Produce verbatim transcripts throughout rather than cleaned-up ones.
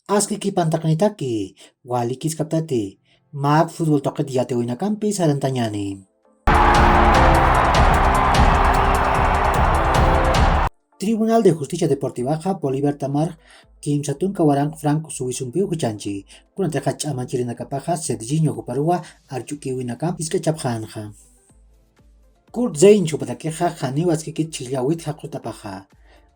Aski kipantaqnitaki, walikiskaptati, mat futbol tuqit yatiwinakampi sarantañani. Tribunal de Justicia Deportivaxa Bolívar Tamar kimsa tunka waranq franco suwisumpiw juchanchi, kunatixa ch'amanchirinakapaxa Sergiño juparuwa arch'ukiwinakam isk'achapxänxa. Kurt Zein jupatakixa janiw askikit chhijllawit jaqutapaxa.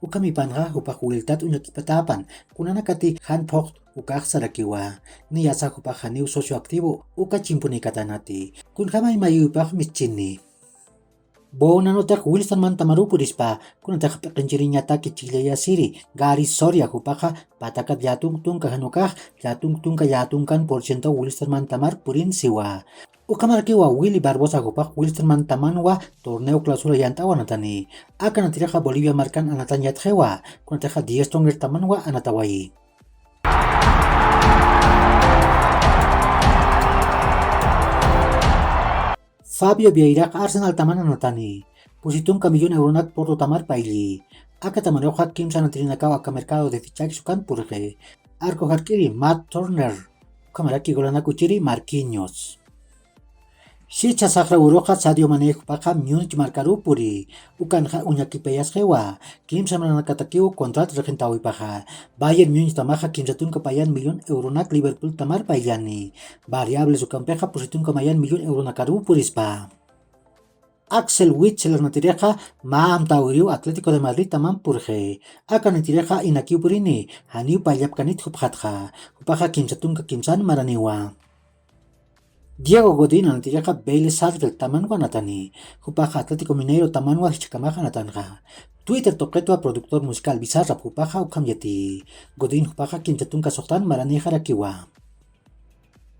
Ukhamipanxa jupax wiltat uñakipatäpan, kunanakati jan phuqt ukax sarakiwa. Niyasa jupax janiw socio activo uka chimpunikatanati. Kunjamay mayïwipax mischini. Bonanotix Wilstermann Tamaruw purispa, kunatix p'iqinchiriñataki chhijllayasiri, Gary Soria jupaxa patakat llätunk tunka jan ukax, llätunk tunka llätunkan por ciento Wilstermann Tamar purin siwa. Ukhamarakiwa Willy Barbosa jupax Wilstermann Tamanwa torneo clausura yant'awa anatani. Aka natirixa Bolivia markan anatañ yatxiwa, kunatixa diez tonger Tamanwa anatawayi. Fabio Vieirax Arsenal Taman anatani. Pusi tunka millón euronak Porto Tamar paylli. Aka Tamaruxa kimsa natirinakaw aka mercado de fichajes ukan purxi. Arco jark'iri Matt Turner. Ukhamaraki golanak uchiri Marquinhos. Sicha saqra uruxa Sadio Mané jupaxa Múnich markaruw puri. Ukanxa uñakipayasxiwa. Kimsa maranakatakiw contrat riqintäwipaxa. Bayern Múnich tamaxa kimsa tunka payan millón euronak Liverpool Tamar payllani. Variables ukampixa pusi tunka mayan millón euronakaruw purispa. Axel Witsel natirixa mä amtäwiriw Atlético de Madrid Taman purxi. Aka natirixa inakiw purini, janiw payllapkanit jupxatxa. Jupaxa kimsa tunka kimsan maraniwa. Diego Godín natirixa Vélez Sarsfield Tamanwa anatani. Jupaxa Atlético Mineiro Tamanwa jichhakamax anatanxa. Twitter tuqitwa productor musical Bizarrap jupaxa ukham yati. Godín jupaxa kimsa tunka suxtan maranixarakiwa.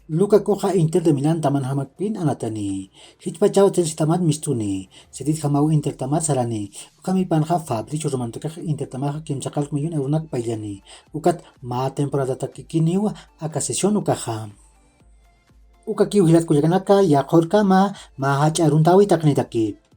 Lukakuxa Inter de Milán Taman jamakpin anatani. Jichpachaw Chelsea Taman mistuni. Sitit jamaw Inter Taman sarani. Ukhamipanxa Fabricio Romanotakix Inter Tamaxa kimsa qallq millón euronak payllani. Ukat mä temporadatakikiniw aka sesión ukaxa. Ukakiw jilat kullakanaka, yaqhurkama mä jach'a aruntäwi taqinitaki.